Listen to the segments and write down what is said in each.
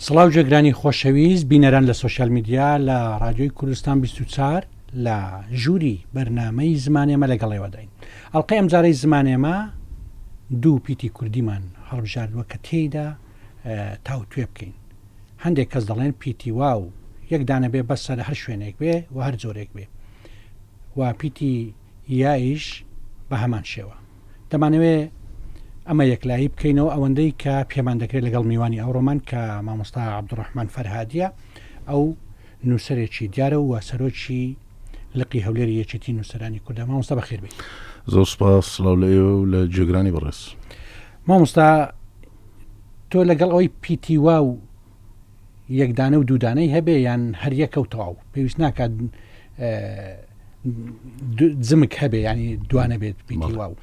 سڵاو جێگرانی خۆشەویست بینەران لە سۆشیال میدیا لە ڕادیۆی کوردستان 24 لە ژووری بەرنامەی زمانێمە لەگەڵ ئێوەداین ئەڵلقەی ئەمجارەی زمانێمە دوو پیتی کوردیمان هەڵبژاردووە کە تێیدا تاوتوێ بکەین هەندێک کەس دەڵێن پیتی واو یەک دانە بێ بەسە لە هەر شوێنێک بێ و هەر جۆرێک بێ و پیتی یایش بە هەمان شێوە. دەمانەوێ ئەمە یەکلایی بکەینەوە ئەوەندەی کە پێمان دەکرێت لەگەڵ میوانی ئەوڕۆمان کە مامۆستا عەبدوڕەحمان فەرهادیە ئەو نووسەرێکی دیارە و سەرۆکی لقی هەولێری یەکێتی نووسەرانی کوردە مامۆستا بەخێر بێیت. زۆر سپاس سڵاو لە ئێوە و لە جێگرانی بەڕێز. مامۆستا تۆ لەگەڵ ئەوەی پیتی واو یەک دانە و دوو دانەی هەبێ یان هەر یەکە و تەواو پێویست ناکات زمک هەبێ ینی دوانە بێت پیتی واو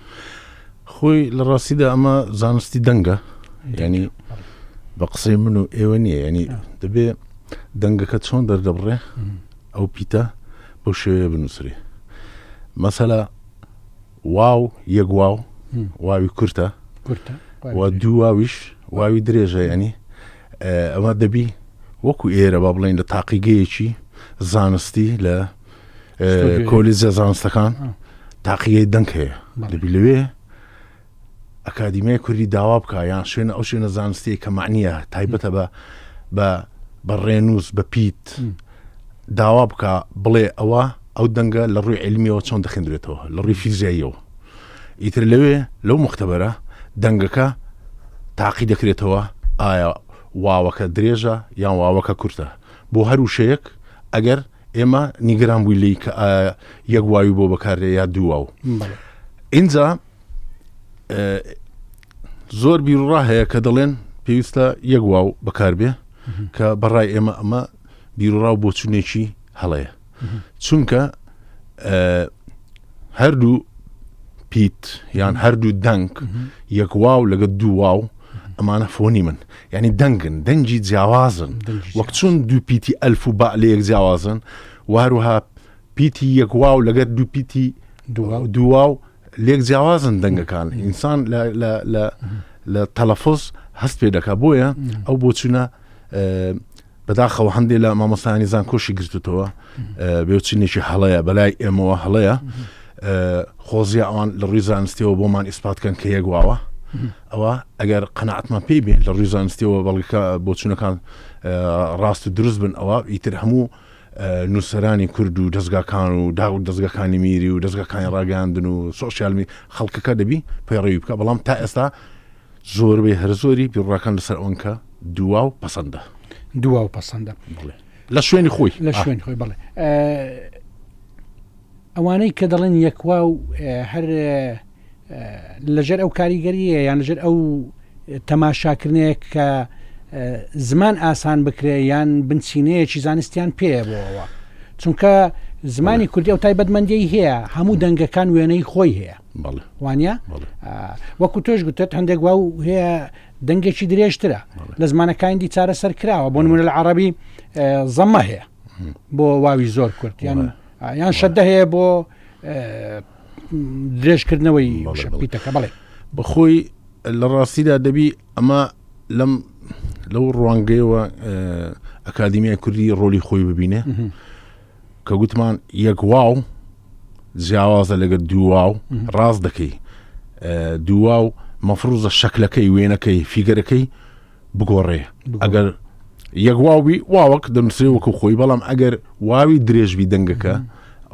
خۆی لە ڕاستیدا ئەمە زانستی دەنگە ینی بە قسەی من و ئێوە نییە ینی دەبێ دەنگەکە چۆن دەردەبڕێ ئەو پیتە بەو شێوەیە بنووسرێ مەسەلا واو یەک واو واوی کورتە و دوو واویش واوی درێژە ینی ئەمە دەبی وەکو ئێرە با بڵین لە تاقیگەیەکی زانستی لە کۆلیزە زانستەکان تاقیگەی دەنگ هەیە دەبی لەوێ ئەکادیمیای کوردی داوا بکە یان شوێنە ئەو شوێنە زانستی کە معنیە تایبەتە بە بە بە ڕێنووس بە پیت داوا بکە بڵێ ئەوە ئەو دەنگە لە ڕووی علمیەوە چۆن دەخێندرێتەوە لە ڕووی فیزیاییەوە ئیتر لەوێ لەو مختبەرە دەنگەکە تاقی دەکرێتەوە ئایا واوەکە درێژە یان واوەکە کورتە بۆ هەر وشەیەک ئەگەر ئێمە نیگەران بووی لی کە یەک واوی بۆ بەکاردێ یا دوو واو ئینجا زۆر بیرڕا هەیە کە دەڵێن پێویستە یەک واو بەکاربێ کە بەڕای ئێمە ئەمە بیرڕا و بۆچونێکی هەڵەیە چونکە هەردوو پیت یان هەردوو دەنگ یەک واو لەگە دوو واو ئەمانە فۆنی من یعنی دەنگن دەنگی جیاوازن وەک چون دوو پیتی ئەلف و با لە یەک جیاوازن و هەروها پیتی یەک واو لەگەر دوو پیتی دوواو لێک جیاوازن دەنگەکان ئینسان لە تەلەفۆز هەست پێ دەکا بۆیە ئەو بۆچونە بەداخەوە هەندێک لە مامۆستایانی زانکۆشی گرتوتەوە بێوچینێکی هەڵەیە بەلای ئێمەوە هەڵەیە خۆزیە ئەوان لە ڕووی زانستیەوە بۆمان ئیسپات کەن کە یەک واوە ئەوە ئەگەر قەنەعەتمان پێی بێ لە ڕووی زانستیەوە بەڵگەکە بۆچوونەکان ڕاست و دروست بن ئەوە ئیتر هەموو نووسەرانی کورد و دەستگاکان و داو دەستگەکانی میری و دەستگەکانی ڕاگەاندن و سۆسیالمی خەڵکەکە دەبی پەیڕەوی بکە بەڵام تا ئێستا زۆربەی هەر زۆری بیرڕاکان لەسەر ئەوەن کە دواو پەسەندە. دواو پەسەندە. بەڵێ لە شوێنی خۆی. لە شوێنی خۆی بەڵێ. ئەوانەی کە دەڵێن یەکوا و هەر لەژێر ئەو کاریگەریە یان لەژێر ئەو تەماشاکردنەیە کە زمان ئاسان بکرێ یان بنچینەیەکی زانستیان پێیە بۆەوە چونکە زمانی کوردی ئەو تایبەتمەندیی هەیە هەموو دەنگەکان وێنەی خۆی هەیە وانە وەکو تۆش گوتت هەندێک واو هەیە دەنگێکی درێژترە لە زمانەکانی دی چارەسەر کراوە بۆ نمونە لە عربی زەمە هەیە بۆ واوی زۆر کورت یان یان شەدە هەیە بۆ درێژکردنەوەی پیتەکە بڵێ بەخۆی لە ڕاستیدا دەبی ئەمە لەم لەو ڕوانگەیەوە ئەکادیمیای کوردی ڕۆلی خۆی ببینێ کە گوتمان یەک واو جیاوازە لەگە دوواو ڕاست دەکەی دوواو مەفروزە شەکلەکەی وێنەکەی فیگەرەکەی بگۆڕێ ئەگەر یەک واوی واوەک دەنووسێ وەکو خۆی بەڵام ئەگەر واوی درێژبی دەنگەکە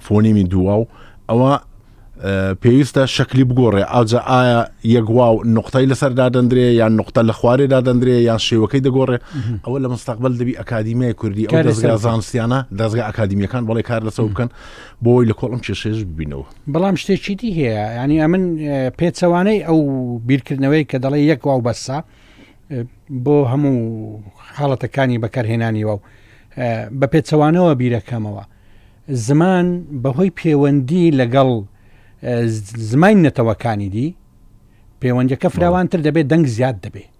فۆنیمی دوواو ئەوە پێویستە شەکلی بگۆڕێ ئاجا ئایا یەک واو نقطەی لەسەر دادەندرێ یان نقطە لە خوارێ دادەندرێ یان شێوەکەی دەگۆڕێ ئەوە لە مستەقبل دەبی ئەکادیمیای کوردی ئەو دەزگا زانستیانە دەزگا ئەکادیمیەکان بەڵێ کار لەسەر بکەن بۆی لە کۆڵم کێشەیەش ببینەوە. بەڵام شتێکی دی هەیە ینی ئەمن پێچەوانەی ئەو بیرکردنەوەی کە دەڵێ یەک واو بەسە بۆ هەموو حاڵەتەکانی بەکارهێنانی واو بە پێچەوانەوە بیرەکەمەوە زمان بەهۆی پێوەندی لەگەڵ زمانی نەتەوەکانی دی پەیوەندەکە فراوانتر دەبێت دەنگ زیاد دەبێت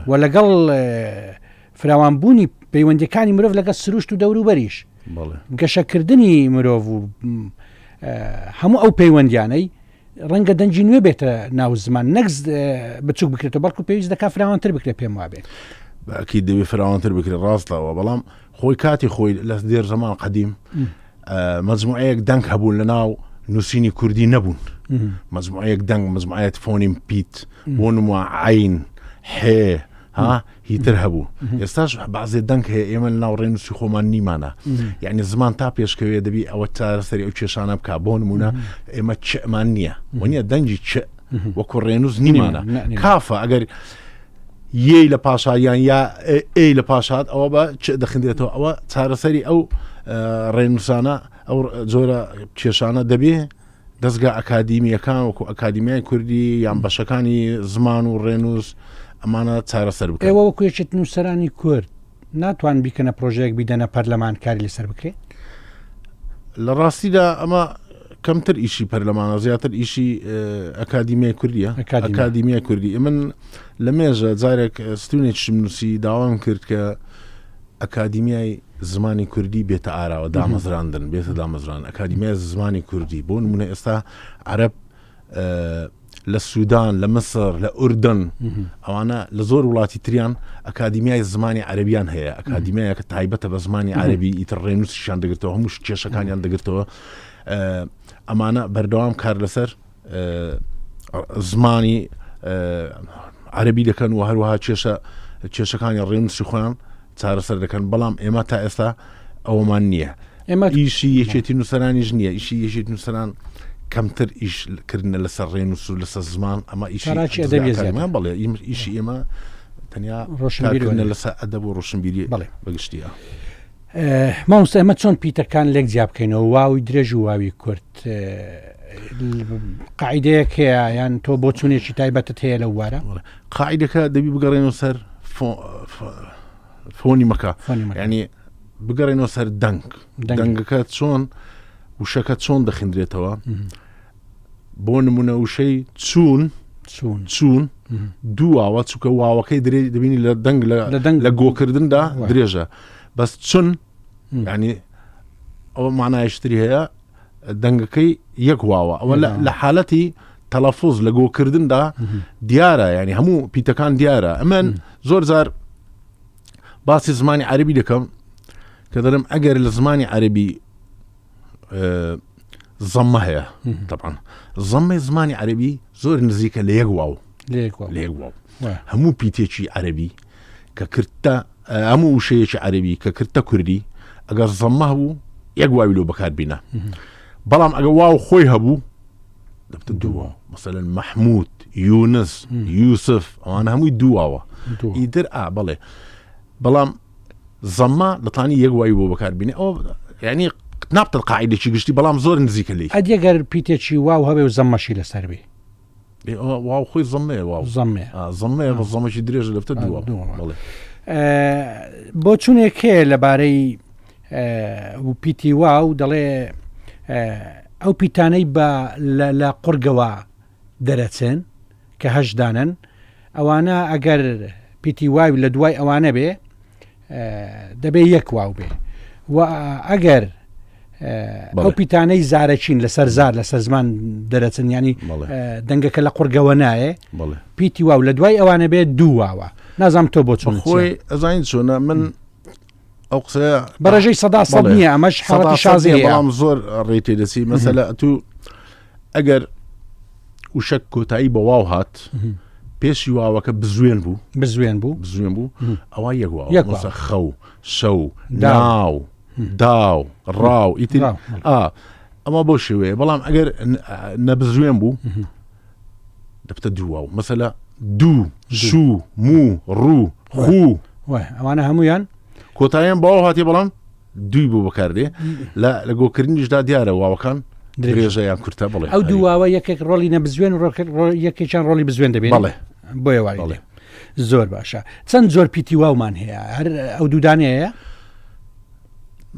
و لەگەڵ فراوانبوونی پەیوەندیەکانی مرۆڤ لەگەڵ سروشت و دەوروبەریش گەشەکردنی مرۆڤ و هەموو ئەو پەیوەندیانەی ڕەنگە دەنگی نوێ بێتە ناو زمان نەک بچوک بکرێتەوە بەڵکو پێویست دەکات فراوانتر بکرێت پێم وابێت. بەکی دەبێ فراوانتر بکرێت ڕاستەوە بەڵام خۆی کاتی خۆی لە دێر زەمان قەدیم مەجموعەیەک دەنگ هەبوون لە ناو نووسینی کوردی نەبوون مەجموعەیەک دەنگ مەجموعەیەت فۆنیم پیت بۆ نموە عین حێ ها هیتر هەبوو ئێستاش بازێ دەنگ هەیە ئێمە لە ناو ڕێنووسی خۆمان نیمانە یعنی زمان تا پێشکەوێ دەبی ئەوە چارەسەری ئەو کێشانە بک بۆ نمونە ئێمە چمان نییە وە دەنگی چ وەکو ڕێنووس نیمانە کافە ئەگەر یەی لە پاشا یان یا ئەی لە پاشات ئەوە بە چ دەخندرێتەوە ئەوە چارەسەری ئەو ڕێنووسانە ئەو جۆرە کێشانە دەبێ دەستگا ئەکادیمیەکان وەکو ئەکادیمیای کوردی یان بەشەکانی زمان و ڕێنووس ئەمانە چارەسەر بکەن. ئێوە وەکو یەکێتی نووسەرانی کورد ناتوان بیکەنە پرۆژەیەک بیدەنە پەرلەمان کاری لەسەر بکرێ؟ لە ڕاستیدا ئەمە کەمتر ئیشی پەرلەمانە زیاتر ئیشی ئەکادیمیای کوردیە ئەکادیمیای کوردی من لە مێژە جارێک ستونێکشم نووسی داوام کرد کە ئەکادیمیای زمانی کوردی بێتە ئاراوە دامەزراندن بێتە دامەزران ئەکادیمیای زمانی کوردی بۆ نمونە ئێستا عەرەب لە سوودان لە مسر لە ئوردن ئەوانە لە زۆر وڵاتی تریان ئەکادیمیای زمانی عەربیان هەیە ئەکادیمیایەکە تایبەتە بە زمانی عەربی ئیتر ڕێنووسیشان دەگرتەوە هەموو کێشەکانیان دەگرتەوە ئەمانە بەردەوام کار لەسەر زمانی عەربی دەکەن و هەروەها کێشە کێشەکانی ڕێنووسی خۆیان چارەسەر دەکەن بەڵام ئێمە تا ئێستا ئەوەمان نییە ئێمە ئیشی یەکێتی نووسەرانیش نییە ئیشی یەکێتی نووسەران کەمتر ئیش کردنە لەسەر ڕێنووس و لەسەر زمان ئەمە ئیشی ئەدەبی بەڵێ ئیشی ئێمە تەنیا ڕۆشنبیرکردنە لەسەر ئەدەب و ڕۆشنبیری بەڵێ بەگشتیە. مامۆستا ئێمە چۆن پیتەکان لێک جیا بکەینەوە واوی درێژ و واوی کورت قاعدەیەک هەیە یان تۆ بۆ چونێکی تایبەتت هەیە لەو وارە قاعدەکە دەبی بگەڕێنەوە سەر فۆنیمەکە ینی بگەڕێنەوە سەر دەنگ دەنگەکە چۆن وشەکە چۆن دەخندرێتەوە بۆ نمونە وشەی چوون چوون چوون دوواوە چووکە واوەکەی درێ دەبینی لە دەنگ لە دەنگ لە گۆکردندا درێژە بەس چون ینی ئەوە مانایشتری هەیە دەنگەکەی یەک واوە ئەوە لە حالەتی تەلەفۆز لە گۆکردندا دیارە ینی هەموو پیتەکان دیارە ئەمن زۆر زار باسی زمانی عەربی دەکەم کە دەڵێم ئەگەر لە زمانی عەربی زەمە هەیە طبعا زەمەی زمانی عەربی زۆر نزیکە لە یەک واو لە یەک واو هەموو پیتێکی عەربی کە کردتە هەموو وشەیەکی عەربی کە کردتە کوردی ئەگەر زەمە هەبوو یەک واوی لۆ بەکار بینە بەڵام ئەگە واو خۆی هەبوو دەبتە دووە مەسەلەن مەحمود یونس یوسف ئەوان هەمووی دوواوە ئیتر ئا بەڵێ بەڵام زەمە دەتانی یەک وای بۆ بەکاربینێ ئەو ینی نابتە قاعدێکی گشتی بەڵام زۆر نزیکە لی ئەدی گەر پیتێکی واو هەبێ و زەمەشی لەسەر بێ واو خۆی زەمەیە واو زەمەیە زەمەیە بە زەمەکی درێژە دەبتە دووە بۆچونێک هەیە لەبارەی پیتی واو دەڵێ ئەو پیتانەی بە لە قوڕگەوە دەرەچن کە هەشت دانەن ئەوانە ئەگەر پیتی واوی لە دوای ئەوانە بێ دەبێ یەک واو بێ و ئەگەر ئەو پیتانەی زارەکین لەسەر زار لەسەر زمان دەرەچن ینی دەنگەکە لە قوڕگەوە نایە پیتی واو لە دوای ئەوانە بێت دوو واوە نازانم تۆ بۆ چۆن خۆی ئەزانین چۆنە من ئەو قسەیە بەڕێژەی سەدا سەد نییە ئەمەش حاڵەتی شازی هەیە بەڵام زۆر ڕێی تێدەچی مەسەلە ئەتوو ئەگەر وشە کۆتایی بە واو هات پێشی واوەکە بزوێن بوو بزوێن بوو بزوێن بوو ئەوە یەک واو یەک واو. خەو شەو ناو داو ڕاو ئیتر ئا ئەمە بۆ شێوەیە بەڵام ئەگەر نەبزوێن بوو دەبتە دوو واو مەسەلە دوو شوو موو ڕوو خوو ئەوانە هەمویان کۆتاییان باو هاتی بەڵام دووی بۆ بەکاردێ لە لە گۆکردنیشدا دیارە واوەکان درێژە یان کورتە بڵێ ئەو دوو واوە یەکێک ڕۆڵی نەبزوێن یەکێکیان ڕۆڵی بزوێن دەبێت بڵێ بۆیە وای بڵێ زۆر باشە چەند زۆر پیتی واومان هەیە هەر ئەو دوودانەیە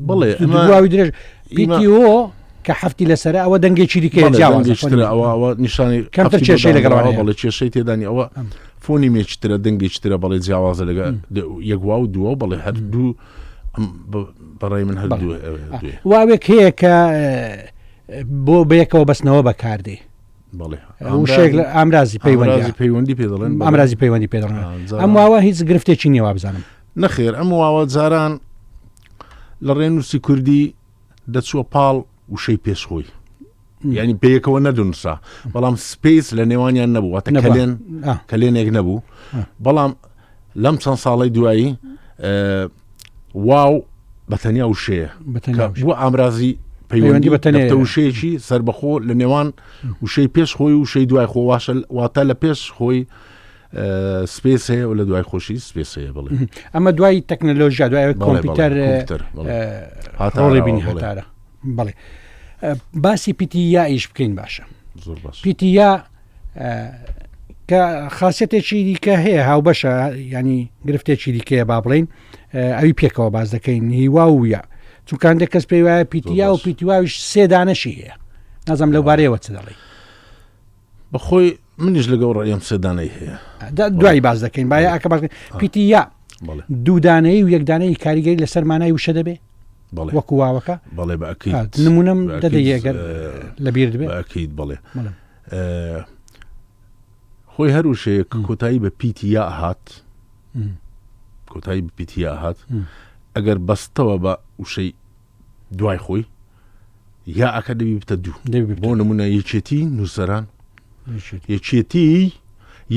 بڵێ واوی درێژ پیتی ئۆ کە حەفتی لەسرە ئەوە دەنگێکی دیکە جیاوازترە ئەوە ئەوە نیشانی کەمتر کێشەی لەگەڵ بەڵێ کێشەی تێدانی ئەوە فۆنی مێچترە دەنگێکترە بەڵێ جیاوازە لەگە یەک واو دووە بەڵێ هەر دوو بەڕای من هەر دوو واوێک هەیە کە بۆ بەیەکەوە بەستنەوە بەکاردێ. وشەیەک لە ئامرازی پەیوەندی پەیوەندی پێ دەڵێن ئامرازی پەیوەندی پێ دەڵێن ئەم واوە هیچ گرفتێکی نییە وابزانم. نەخێر ئەم واوە جاران لە ڕێنووسی کوردی دەچووە پاڵ وشەی پێش خۆی ینی پێیەکەوە نەدونسا بەڵام space لە نێوانیان نەبوو واتە کەلێن کەلێنێک نەبوو بەڵام لەم چەند ساڵی دوایی واو بە تەنیا وشەیە بووە ئامرازی پەیوەندی بە تەنیا وشەیەکی سربەخۆ لە نێوان وشەی پێش خۆی و وشەی دوای خۆ واشە واتە لە پێش خۆی space هەیە و لە دوای خۆشی space هەیە بڵێ ئەمە دوای تەکنەلۆژیا دوای کۆمپیوتەر ڕۆڵی بینی هەتارە بەڵێ باسی پیتی یا ئیش بکەین باشە پیتی یا کە خاصەتێکی دیکە هەیە هاوبەشە ینی گرفتێکی دیکەیە با بڵین ئەوی پێکەوە باز دەکەین هیوا و یا چونکە هەندێک کەس پێی وایە پیتیا و پیتیواویش سێدانەشی هەیە نازم لەو بارەیەوە چ دەڵێ بەخۆی منیش لەگەڵ ڕێم سێدانەی هەیە دوای باز دەکەین باە ئەکە باز پیتی یا دوودانەی و یەکدانەی کاریگەری لەسەر مانای وشە دەبێ وەکو واوەکە بەڵێ بەکەیت نمونەم دەدەی ئەگەر لەبیر دەبێ ئەکەیت بڵێ خۆی هەر وشەیەک کۆتایی بە پیتی یا هات کۆتایی بە پیتی یا هات ئەگەر بەستەوە بە وشەی دوای خۆی یا ئەکە دەبی بتە دوو بۆ نمونە یەکێتی نووسەران یەکێتی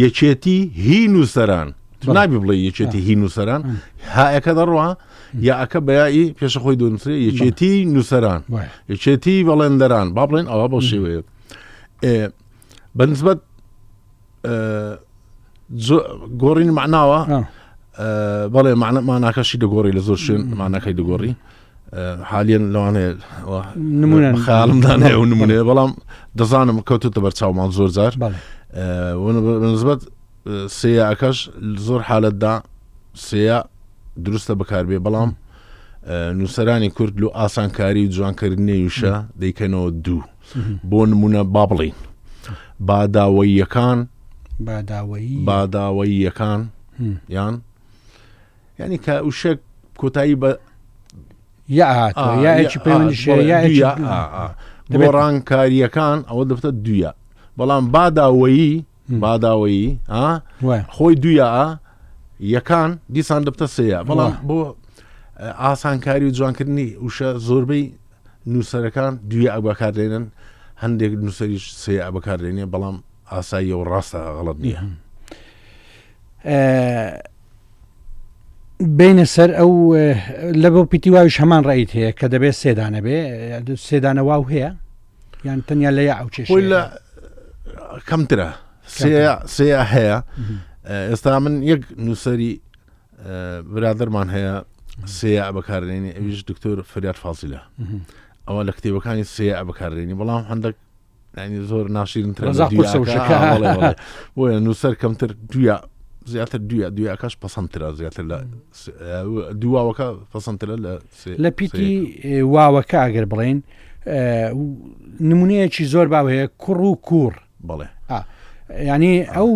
یەکێتی هی نووسەران نابی بڵێ یەکێتی هی نووسەران هاەکە دەڕوا یا ئەکە بەیایی پێشە خۆی دونسرێ یەکێتی نووسەران یەکێتی بەڵێندەران با بڵێن ئەوە بۆ شێوەیە بەنسبەت گۆڕین معناوە بەڵێ ماناکەشی دەگۆڕی لە زۆر شوێن ماناکەی دەگۆڕی حالیان لەوانەیە نمونە خیاڵمدانەیە و نمونەیە بەڵام دەزانم کەوتوتە بەر چاومان زۆر جار بەنسبەت سێیەکەش زۆر حالەتدا سێیە دروستە بەکاربێ بەڵام نووسەرانی کورد لۆ ئاسانکاری و جوانکردنی وشە دەیکەنەوە دوو بۆ نمونە با بڵین باداوەییەکان باداوەییەکان یان ینی کە وشە کۆتایی بە گۆڕانکاریەکان ئەوە دەبتە دویە بەڵام باداوەیی باداوەیی خۆی دویە یەکان دیسان دەبتە سەیە بەڵام بۆ ئاسانکاری و جوانکردنی وشە زۆربەی نووسەرەکان دویە بەکاردێنن هەندێک نووسەریش سێ بەکاردێنێ بەڵام ئاساییە و ڕاستە غەڵت نییە. بینە سەر ئەو لە بۆ پیتی واویش هەمان ڕیت هەیە کە دەبێت سێدانە بێ سێدانە واو هەیە یان تەنیا لە یا ئەو چێ لە کەمترە سێ هەیە ئێستا من یەک نووسری برادەرمان هەیە سێ بەکارێنی ئەویش دکتۆر فریاد فازیلە ئەوە لە کتێبەکانی سێ بەکارێنی بەڵام هەندێک ینی زۆر ناشیرین ترە بۆیە نووسەر کەمتر دویا زیاتر دویا دویاکەش پەسەندترە زیاتر لە دواوەکە پەسەندترە لە لە پیتی واوەکە ئەگەر بڵین نمونەیەکی زۆر باو هەیە کوڕ و کوڕ بەڵێ ینی ئەو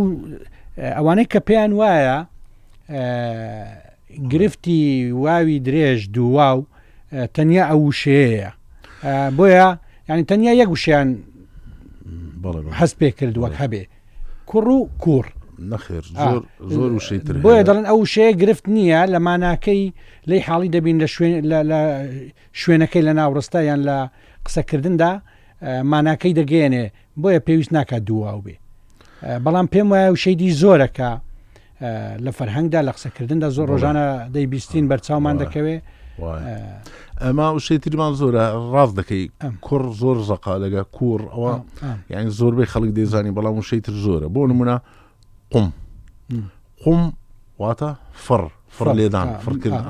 ئەوانەی کە پێیان وایە گرفتی واوی درێژ دوواو تەنیا ئەو وشەیە بۆیە یعنی تەنیا یەک وشیان هەست پێ کرد وەک هەبێ کوڕ و کوڕ نەخێر زۆر زۆر وشەی تر بۆیە دەڵێن ئەو وشەیە گرفت نییە لە ماناکەی لی حاڵی دەبین لە شوێن لە شوێنەکەی لە ناوڕستە یان لە قسەکردندا ماناکەی دەگەیەنێ بۆیە پێویست ناکات دوواو بێ بەڵام پێم وایە وشەی دی زۆرە کە لە فەرهەنگدا لە قسەکردندا زۆر ڕۆژانە دەیبیستین بەرچاومان دەکەوێ ئەما وشەی ترمان زۆرە ڕاست دەکەی کوڕ زۆر زەقا لەگە کوڕ ئەوە یعنی زۆربەی خەڵک دەیزانی بەڵام وشەی تر زۆرە بۆ نمونە قوم قوم واتە فڕ فڕ لێدان فڕکردن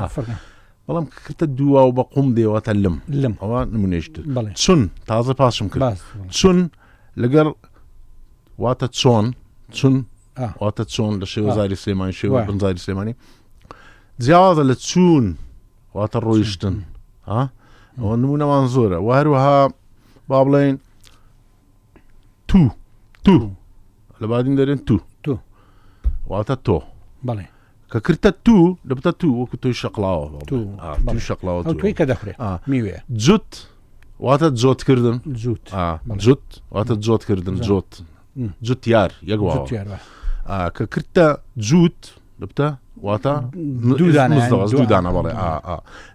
بەڵام کردە دووا و بە قوم دێواتە لم لم ئەوە نمونێشتر چون تازە پاشم کرد چون لەگەڵ واتە چۆن چون واتە چۆن لە شێوەزاری سلێمانی شێوە بنزاری سلێمانی جیاوازە لە چوون واتە ڕۆیشتن ئەوە نمونەمان زۆرە و هەروەها با بڵێن تو تو لە بادین دەرێن تو تو واتە تۆ بەڵێ کە کردە تو دەبتە تو وەکو تۆی شەقلاوە تو شەقلاوە توی کە دەخورێ میوێ جوت واتە جوتکردن جوت جوت واتە جوتکردن جوت جوتیار یەک کە کردتە جووت دەبتە واتە دوودانە بەڵێ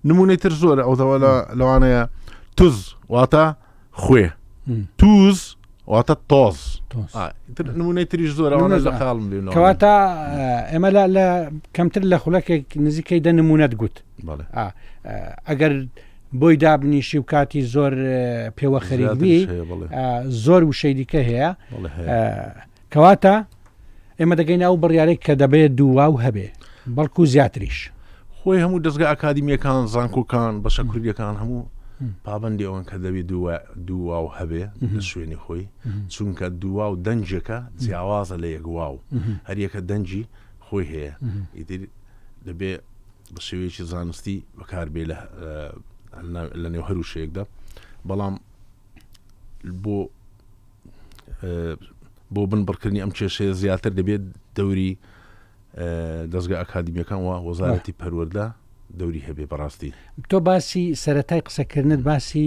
نمونەی تر زۆرە ئەوتەوە لەوانەیە توز واتە خوێ توز واتە تۆز نمونەی تریش زۆر ئەوانە لە خاڵم کەواتە ئێمە لە کەمتر لە خولەکێک نزیکەی دە نمونەت گوت ئەگەر بۆی دابنیشی و کاتی زۆر پێوە خەریکبی زۆر وشەی دیکە هەیە کەواتە ئێمە دەگەینە ئەو بڕیارێک کە دەبێت دوواو هەبێ بەڵکو زیاتریش. خۆی هەموو دەستگا ئەکادیمیەکان زانکۆکان بەشە کوردیەکان هەموو پابندی ئەوەن کە دەبێت دوواو هەبێ لە شوێنی خۆی چونکە دوواو دەنجێکە جیاوازە لە یەک واو هەریەکە دەنجی خۆی هەیە ئیتر دەبێ بە شێوەیەکی زانستی بەکاربێ لە نێو هەروشەیەکدا بەڵام بۆ بۆ بنبڕکردنی ئەم کێشەیە زیاتر دەبێت دەوری دەستگا ئەکادیمیەکان و وەزارەتی پەروەردە دەوری هەبێ بەڕاستی. تۆ باسی سەتای قسەکردنت باسی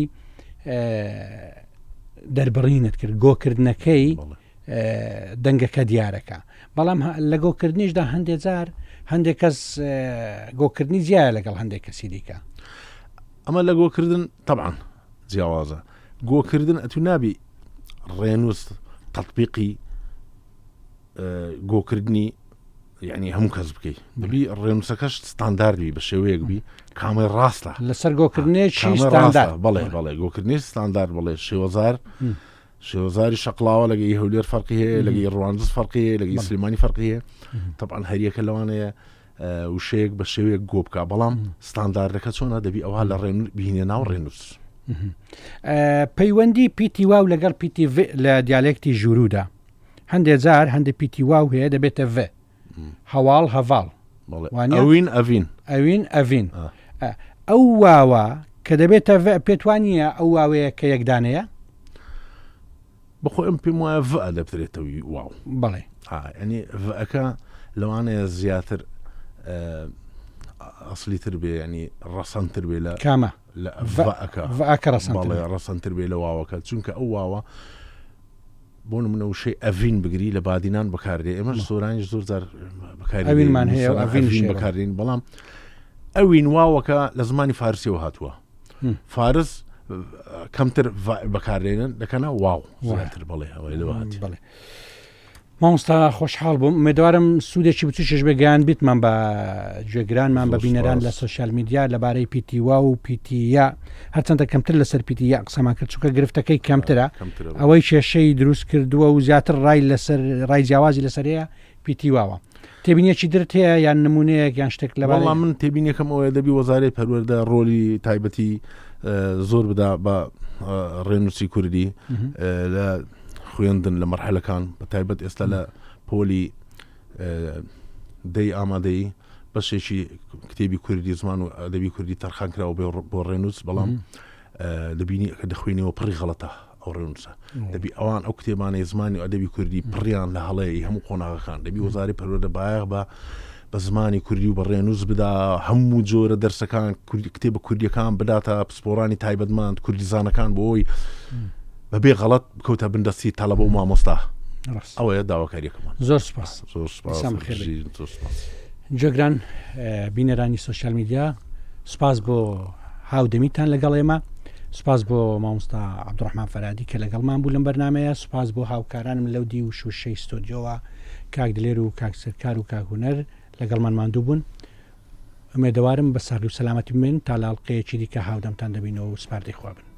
دەربڕینت کرد گۆکردنەکەی دەنگەکە دیارەکە بەڵام لە گۆکردنیشدا هەندێک جار هەندێک کەس گۆکردنی جیایە لەگەڵ هەندێک کەسی دیکە. ئەمە لە گۆکردن تەبعەن جیاوازە گۆکردن ئەتو نابی ڕێنووس تەطبیقی گۆکردنی یعنی هەموو کەس بکەیت دەبی ڕێنووسەکەش ستانداردی بە شێوەیەک بی کامەی ڕاستە لەسەر گۆکردنێکی ستاندارد بەڵێ بەڵێ گۆکردنی ستاندارد بڵێ شێوەزار شێوەزاری شەقلاوە لەگەی هەولێر فەرقی هەیە لەگەی ڕواندز فەرقی هەیە لەگەی سلێمانی فەرقی هەیە طبعا هەریەکە لەوانەیە وشەیەک بە شێوەیەک گۆ بکە بەڵام ستانداردەکە چۆنە دەبی ئەوها لە ڕێن بینێ ناو ڕێنووس. پەیوەندی پیتی واو لەگەڵ پیتی لە دیالێکتی ژوورودا هەندێک جار هەندێک پیتی واو هەیە دەبێتە ڤ هەواڵ هەڤاڵ ئەوین ئەڤین ئەوین ئەڤین ئەو واوە کە دەبێتە ڤ پێتوانە ئەو واوەیە کە یەکدانەیە بەخۆ ئەم پێم وایە ڤ دەبترێتەوەی واو بەڵێ ینی ڤەکە لەوانەیە زیاتر ئەسلی تر بێ ینی ڕەسەنتر بێ لە کامە لە ڤەکە ڤەکە ڕەسەنتر ڕەسەنتر بێ لە واوەکە چونکە ئەو واوە بۆ نمونە وشەی ئەڤین بگری لە بادینان بەکاردێ ئێمەش سۆرانیش زۆر جار بەکارئەوینمان هەیە ئەڤین بەکاردێن بەڵام ئەوین واوەکە لە زمانی فارسیەوە هاتووە فارس کەمتر بەکاردێنن دەکەنە واو زیاتر بەڵێ ئەوەی لەوە هات بڵێ. مامۆستا خۆشحاڵ بووم ئومێدوارم سوودێکی بچووکیش بێ گەیان بیتمان بە گوێگرانمان بە بینەران لە سۆشیال میدیا لەبارەی پیتی وا و پیتی یا هەرچەندە کەمتر لەسەر پیتی یا قسەمان کرد چونکە گرفتەکەی کەمترە ئەوەی کێشەی دروست کردووە و زیاتر ڕای لەسەر ڕای جیاوازی لەسەر هەیە پیتی واوە تێبینیەکی درت هەیە یان نمونەیەک یان شتێک لە وەڵام من تێبینیەکەم ئەوەیە دەبی وەزارەی پەروەردە ڕۆلی تایبەتی زۆر بدا بە ڕێنووسی کوردی لە خوێندن لە مەرحەلەکان بە تایبەت ئێستا لە پۆلی دەی ئامادەی بەشێکی کتێبی کوردی زمان و ئەدەبی کوردی تەرخان کراوە بۆ ڕێنووس بەڵام دەبینی کە دەخوێنیەوە پڕی غەڵەتە ئەو ڕێنووسە دەبی ئەوان ئەو کتێبانەی زمانی و ئەدەبی کوردی پڕیان لە هەڵەیە هەموو قۆناغەکان دەبی وەزاری پەروەردە بایەخ بە بە زمانی کوردی و بە ڕێنووس بدا هەموو جۆرە دەرسەکان کوردی کتێبە کوردیەکان بداتە پسپۆرانی تایبەتمەند کوردیزانەکان بۆی بەبێ غەڵەت بکەوتە بندەستی تەلەبە و مامۆستا ئەوەیە داواکاریەکەمان زۆر سپاس زۆر سپاس زۆر سپاس جێگران بینەرانی سوسیال میدیا سپاس بۆ هاودەمیتان لەگەڵ ئێمە سپاس بۆ مامۆستا عبدڕحمان فەرادی کە لەگەڵمان بوو لەم بەرنمەیە سپاس بۆ هاوکارانم لەو دی و شوشەی ستۆدیۆوە کاک دلێر و کاک سەرکار و کاک هونەر لەگەڵمان ماندوو بوون ئومێدەوارم بە ساغی و سەلامەتی بمێن تا لە ئەڵقەیەکی دیکە هاودەمتان دەبینەوە و سپاردەی خوا بن.